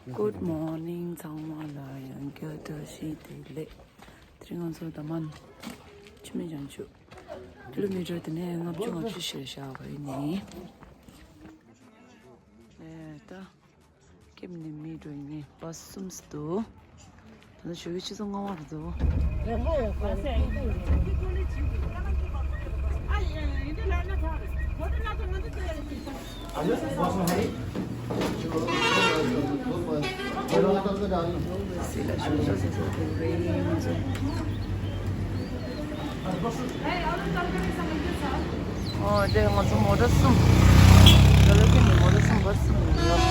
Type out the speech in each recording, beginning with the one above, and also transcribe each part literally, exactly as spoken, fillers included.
Good morning ཚང་མ་ལ་ཡང་བསྐྱར་བཀྲ་ཤིས་བདེ་ལེགས། དེ་རིང་ང་ཚོ་ད་མན་འཆི་མེད་བྱང་ཆུབ་ཀི་ལོ་མི་ཊར་དེ་ནས་ལྔ་བཅུ་ང་བཅུ་ཞེས་བཞག་པ་ཡིན། ཨེ་ད། ཀེམ་ནས་མི་འགྲོ་ཡིན་ནི་བ་གསུམ་སུ་འདུག་ད་ནི་ཞོགས་ཀྱི་ཆུ་ཚོད་ལྔ་པ་རེད་འདུག་ཨོ་དེ་ང་ཚོ་མོ་ཊ་གསུམ། ཌོ་ལར་ཀིང་གི་མོ་ཊ་གསུམ་བ་གསུམ་ཡོད།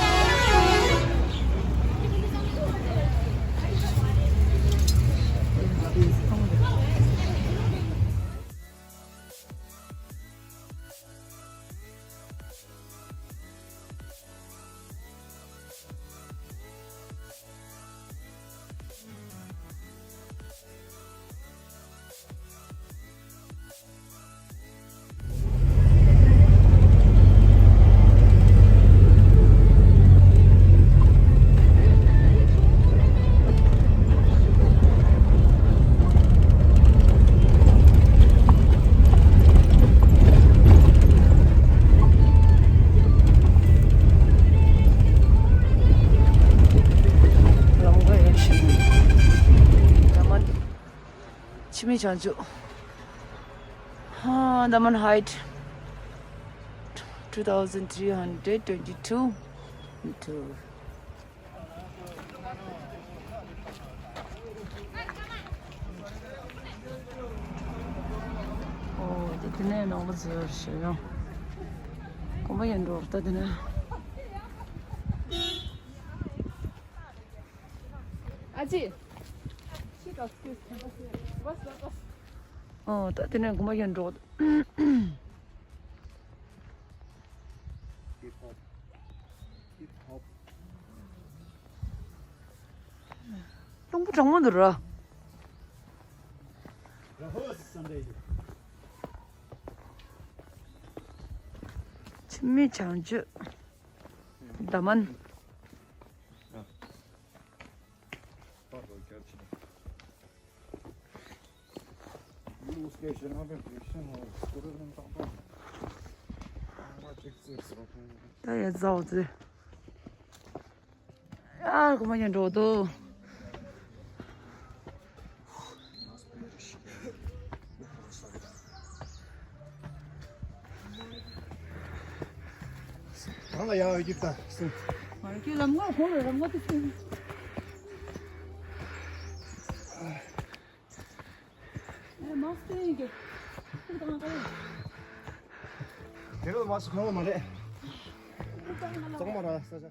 འཆི་མེད་བྱང་ཆུབ། ཧ། ད་མན་height two thousand three hundred twenty-two meter. ཨོ་དེ་དེ་ནས་ནང་ལ་འཛུལ་ཞེས་ཡང་གོམ་པ་ཡན་འགྲོ་ད་དེ་ནས། ཨ་ཅེ། ཨོ་ད་དེ་ནས་གོམ་པ་ཡན་འགྲོ། རླུང་བུ་གྲང་མོ་འདུག་ར། འཆི་མེད་བྱང་ཆུབ། ད་མན། ད་ཡ་ཛའོ་ཛི། ཡ་གོ་མ་ཉན་འགྲོ་དོ། གང་ལ་ཡང་ཡོད་ཀྱི་ད་སུ། མ་རེད་ཁྱོད་ལམ་ངོ་ཁོང་ལ་རང་ངོ་དེ་ཁྱོད། ཨེ་མ་སྟེང་གི། ཁྱོད་དང་ག་ཡོད། དེ་རུ་མ་སུ་ཁོང་ལ་མ་རེད། ཁྱོད་དང་ང་ལ། གཙང་མ་ར་ས་ཆ།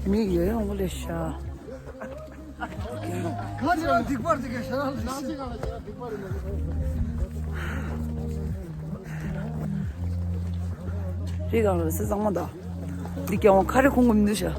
མི་ཡོད་ཡོང་གི་ལས་ཤ། ག་ཚོད་སྡིག་པར་འདི་ག་ཤ་ར་ལ་ཤ། རི་གང་ལ་སེ་གཙང་མ་ད། འདི་ཀྱང་ཁ་རི་ཁུང་གི་མི་འདུག་ཤ།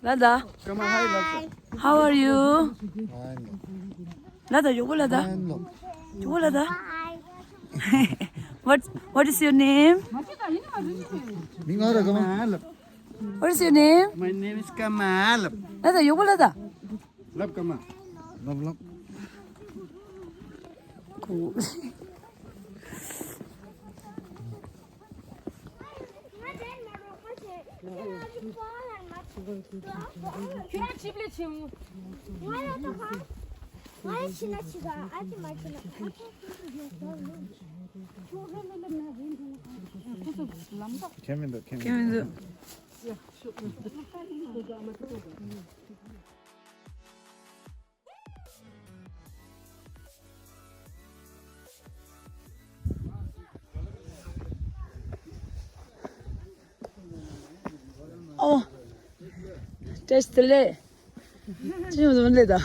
ལ་ད། Come on, hi, Lata. How are you? Fine. ལ་ད་ཡོག་པོ་ལ་ད། Fine, look. ཡོག་པོ་ལ་ད། What, what is your name? མིང་ང་ར་ག་མ། What is your name? My name is Kamal. ལ་ད་ཡོག་པོ་ལ་ད། Love Kamal. Love, love. Cool. ཁྱོད་རང་ཅིབ་ལས་ཆེ་བོ། ང་ཡ་ཏོ་ཁ། ང་ཡ་ཕྱི་ན་ཕྱི་ག་ཨ་ཅི་མ་ཕྱི་ན་ཨ་ཅི། ཁྱད་མི་འདུག་ཁྱད་མི་འདུག་ཨོ། བཀྲ་ཤིས་བདེ་ལེགས། ཅི་ཡོང་ཟོན་ལེ་ད།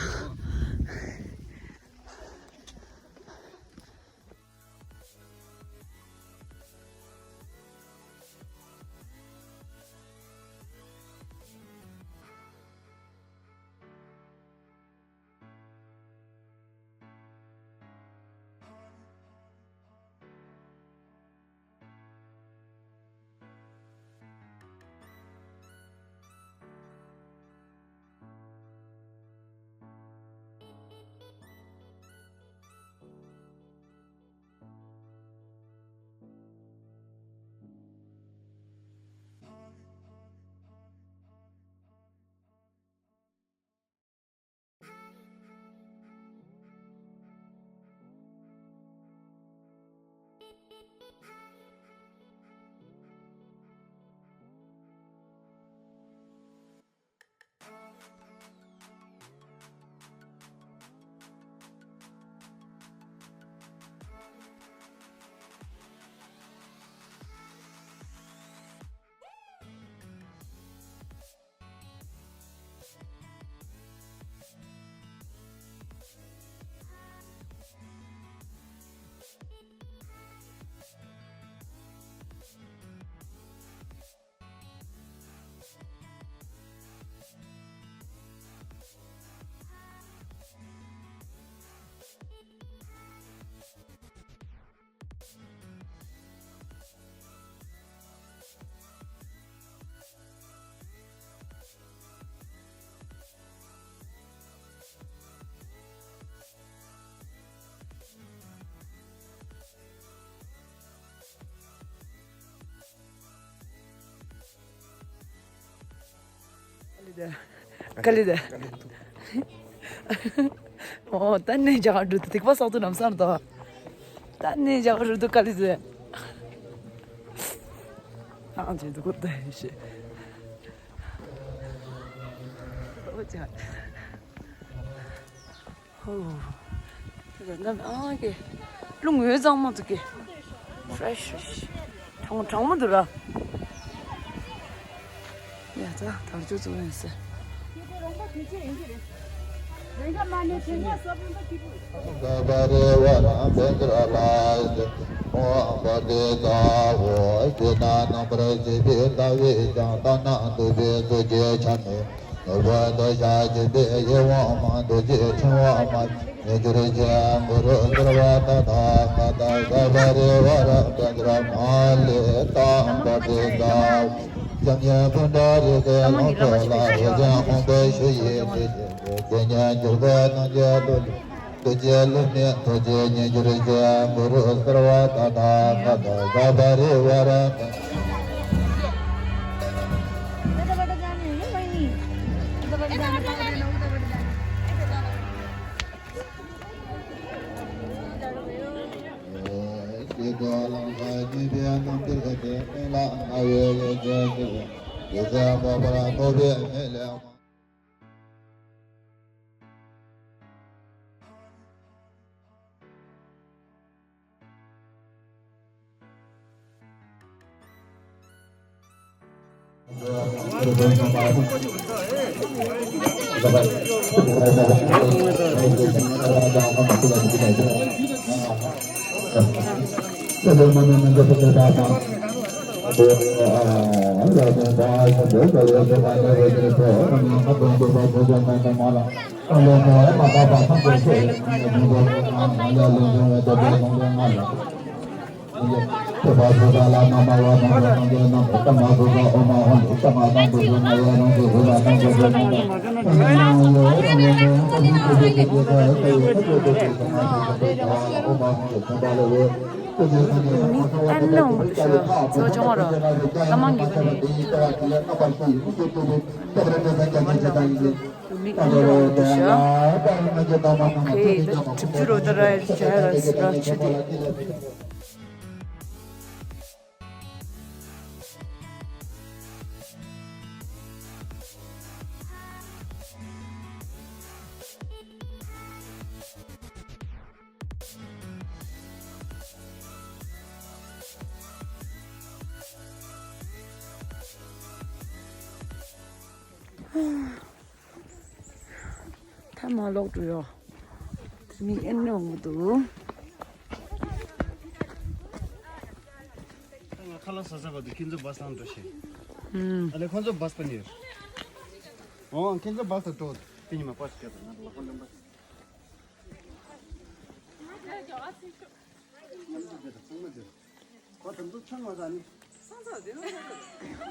ག་ལེ་དེ། ཨོ་ད་ནི་རྒྱ་གར་འགྲོ་དུ་ཐིག་པ་སོགས་དུ་ནམ་སང་དོ། ད་ནི་རྒྱ་གར་འགྲོ་དུ་ག་ལེ་དེ། ཨང་ཅེ་དུ་གོ་ད་ཤེ། ཨོ་ཅ། ཧོ། ར་ན་ཨ་ཀེ། རླུང་འོད་གཙང་མ་འདུག་གེ། ཕྲེཤ་ཕྲེཤ། གྲང་གྲང་མོ་འདུག་ར། ཡ་ཙ་དར་ལྕོག་བཙུགས་ཡིན་ཟེར། ནོར་བུ་འདོད་ཆགས་སྐྱེ་བའི་ཡིད་དབང་མ་རྡོ་རྗེ་ཕྲེང་བ་མ། ཉེ་གྱུར་ཅན་གུ་རུ་གསོལ་བ་བཏབ། ད་ག་ད་ག་བ་རི་བ་ར་བཛྲ་མ་ཧཱ་ལེ་ཏམ་བ་དེ་ད། འཇམ་དབྱངས་སྐུ་འདྲ་རིགས་ཀྱི་ལོངས་སྤྱོད་ལ། རིགས་ལྡན་དབང་པོའི་ཆུ་ཡིས་དྲི་ཞིང་དྲི། དེ་ཉིད་འཇུག་པའི་སངས་རྒྱས་ཀླུ། ཐུགས་རྗེ་བསླུ་མེད་ཐུགས་རྗེ། ཉེ་གྱུར་ཅན་གུ་རུ་གསོལ་བ་བཏབ། ད་ག་ད་ག་བ་རི་བ་ར། མི་ཨན་ནོ་འདུག་ཤག་ཚོ་ཆུང་བ་ར། ལ་མང་གི་ག་ནས། མི་ཨན་ནོ་འདུག་ཤག་ཁེ་ད་གྲིབ་ཆུ་རོ་ད་ར་ཇ་ར་ར་ཆུ་དེ། ཐ་མ་ལོག་འགྲོ་ཡོ། དེ་མི་ཨེ་ནོ་འདུག་ང་ཁ་ལག་ཟ་ཟ་བར་དུ་ཁྱེད་ཚོ་བ་སང་འགྲོ་ཤེས། ཨ་ལེ་ཁོང་ཚོ་བ་སང་ནི། འོ་ཁྱེད་ཚོ་བ་སང་འགྲོ། དེ་ཉི་མ་པར་སྐད་དང་ང་ལ་ཁོང་ཚོ་བ་སང་། ཉམས་ཆག་དེ་དང་ཚང་མ་དེ། ཁོ་དང་དུ་ཆང་བ་ཟ་ནི། སང་ས་དེ་ནང་ས་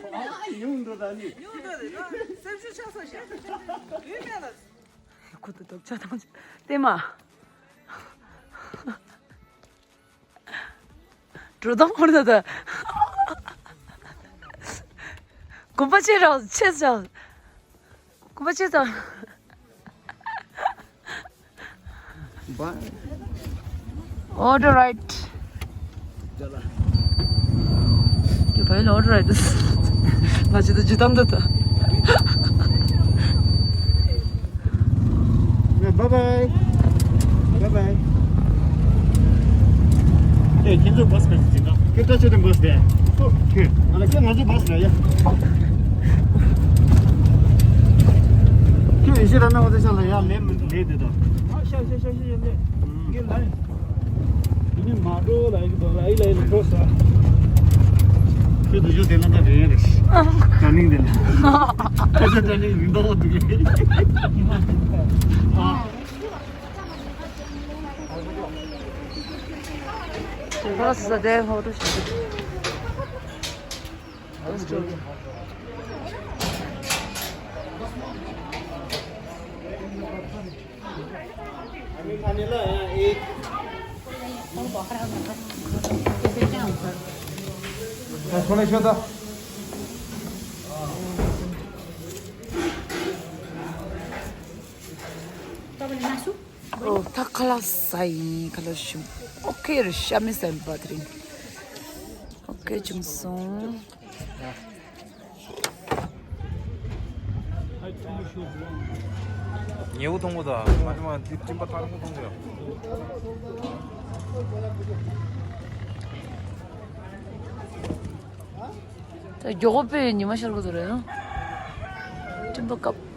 དེ། ཨ་ཉུང་འགྲོ་ད་ནི། ཉུང་འགྲོ་དེ་ན་སེམས་ཤུགས་ཆག་ས་ཤག་དུས་མེད་ལ། ཁོ་དུ་དོག་ཆ་དང་ལྟད་མ། འགྲོ་དང་འཁོར་ད་ད། གོམ་པ་ཆེ་ར་ཆེ་ས། གོམ་པ་ཆེ་ས། Bye. Order right. You buy order right. ང་ཅི་ད་ཇི་ཏམ་ད་ད། Bye bye. Bye bye. ཨེ་ཁྱེད་ཚོ་བ་སང་ག་ཚོད་ཅིག་ད། ཁྱེད་ད་ཆོས་དང་བ་སང་དེ། ཁྱེད་ཨ་ལ་ཁྱེད་ང་ཚོ་བ་སང་ལ་ཡ། ཁྱེད་ཡེ་ཤེས་ར་ན་བ་དེ་ཆ་ལ་ཡ་ལེ་མི་ལེ་དེ་ད། ཨ་ཤ་ཤ་ཤ་ཤ་ཡ་ལེ། ངེ་ལ། ཨ་ནི་མ་འགྲོ་ལ་ཡི་དོ་ལ་ཡི་ལ་ཡི་ལ་འགྲོ་ས། ཁྱོད་དུ་ཞུ་དེ་ལ་ད་རེ་རེ། ཊ་ནིང་དེ་ལ། ཁ་ཆ་ཊ་ནིང་རིང་ཏོག་འདུག་གི། ཨ། ཁོ་ས་དེ་ཧོ་ཏུ་ཤི། ཨོ་ད་ཁ་ལག་ཟ་ཡིན། ཁ་ལག་ཞིམ། ཨོ་ཁེ་རེད། ཤ་མི་ཟ་ཡིན་པ་དེ་རིང་། ཨོ་ཁེ་བྱུང་སོང་། ཉེའུ་མཐོང་གོ་ད། ང་ཚོ་མ་འདི་སྤྲིན་པ་ཐང་མོ་མཐོང་གོ་ཡ། ད་མགྱོགས་པོ་པས་ཉི་མ་ཤར་གོ་ད་རེད་ན། སྤྲིན་པ་བཀབ།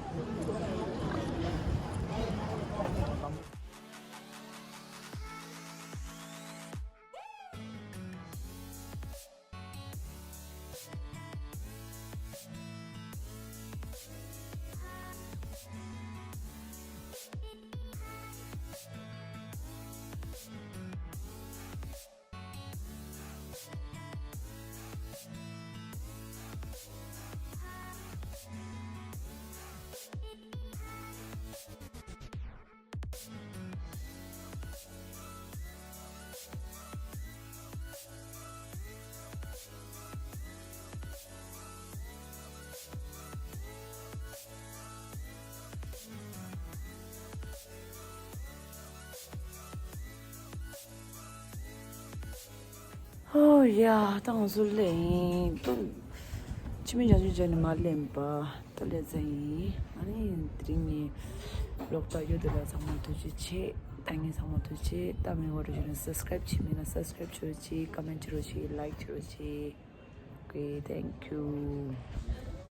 ཨོ་ཡ། ད་ང་ཚོ་སླེབས་ཡིན། ད་ཕྱི་མི་ཆ་ཆུ་ཆ་ནས་མ་སླེབས་པ། ད་སླེབས་ཚར་ཡིན། ཨ་ནི་དེ་རིང་ངའི་ལོག་ལྟ་ཡོད་དེ་ལ་ཚང་མ་ཐུགས་རྗེ་ཆེ། ལྟ་མཁན་ཚང་མ་ཐུགས་རྗེ་ཆེ། ལྟ་མི་བར་དུ་བྱས་ན་སབ་སི་ཀ་རེབ་བྱེད་མི་ན་སབ་སི་ཀ་རེབ་བྱེད་རོགས་གྱིས། ཀོ་མེན་ཊི་བྱེད་རོགས་གྱིས། ལའིཀ་བྱེད་རོགས་གྱིས། ཨོ་ཁེ། Thank you.